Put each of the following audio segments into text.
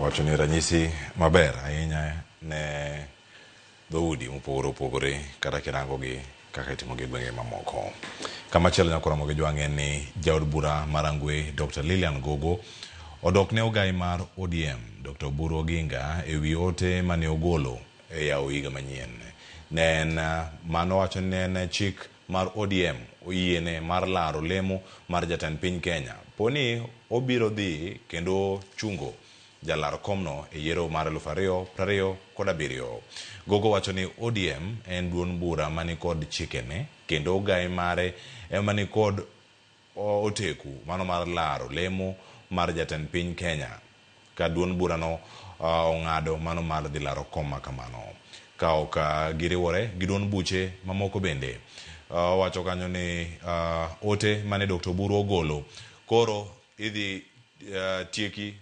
Owacho ni ranyisi maber ahinya ne dhoudi mopogore opogore kata kirango gi kaka itimo gi gwenge mamoko. Kamachielo nyako romo gi jwang' en ni jaod bura mar Rangwe Dr. Lilian Gogo odok ne ogai mar ODM Dr. Oburu Oginga ewi ote mane ogolo e yawo higa manyien. Ne en mano wacho ni ne en chik mar ODM oyiene mar laro lemo mar jatend piny Kenya poni obiro dhi kendo chungo jalar komno e yiero mar 2027. Gogo wacho ni ODM en duond bura mani kod chikene kendo ogai mare ema ni kod oteku mano mar laro lemo mar jatend piny Kenya ka duond burano ong'ado mano mar dhi laro kom ma kamano ka ok giriwore gi duond buche mamoko bende. Owacho kanyo ni ote mane Dr. Oburu ogolo koro idhi tieki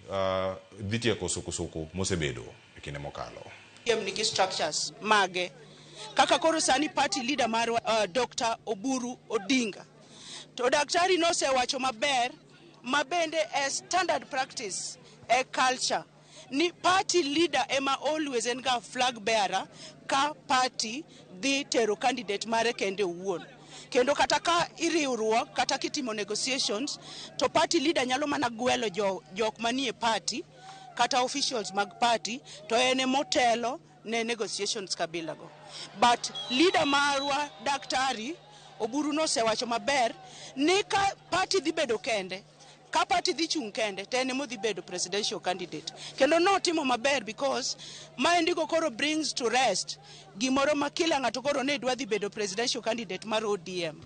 dhi tieko sukusuku mosebedo e kinde mokalo. ODM nigi structures mage kaka koro sani party leader marwa Dr. Oburu Odinga to daktari nosewacho maber ma bende e standard practice e culture ni party leader ema always en ga flag bearer ka party dhi tero candidate mare kende owuon. Kendo kata ka iriwruok kata kitimo negotiations to party leader nyalo mana gwelo jo, jok manie party kata officials mag party to en emotelo ne negotiations kabila go. But leader marwa daktari Oburu nosewacho maber ni ka party dhi bedo kende ka party dhi chung' kende to en emodhi bedo presidential candidate. Kendo notimo maber because maendigo koro brings to rest gimoro ma kila ng'ato koro ne dwa dhi bedo presidential candidate mar ODM.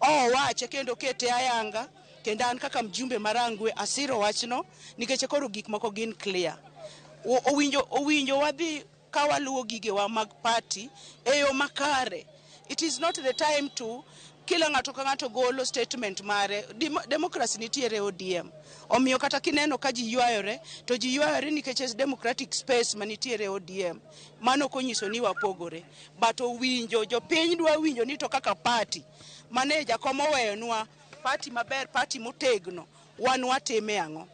Owache kendo kete ayanga kendo an kaka mjumbe mar Rangwe asiro wachno nikech koro gik moko gin clear. Owinjo wadhi ka waluwo gigewa mag party e yo makare. It is not the time to kila ng'ato ka ng'ato golo statement mare. Democracy nitiere e ODM. Omiyo kata kineno ka ji ywayore, to ji ywayore nikech democratic space manitiere e ODM. Mano ok onyiso ni wapogore. But owinjo, jopiny dwa winjo ni to kaka party, mane jakom oweyonwa, party maber, party motegno, wan watime ang'o?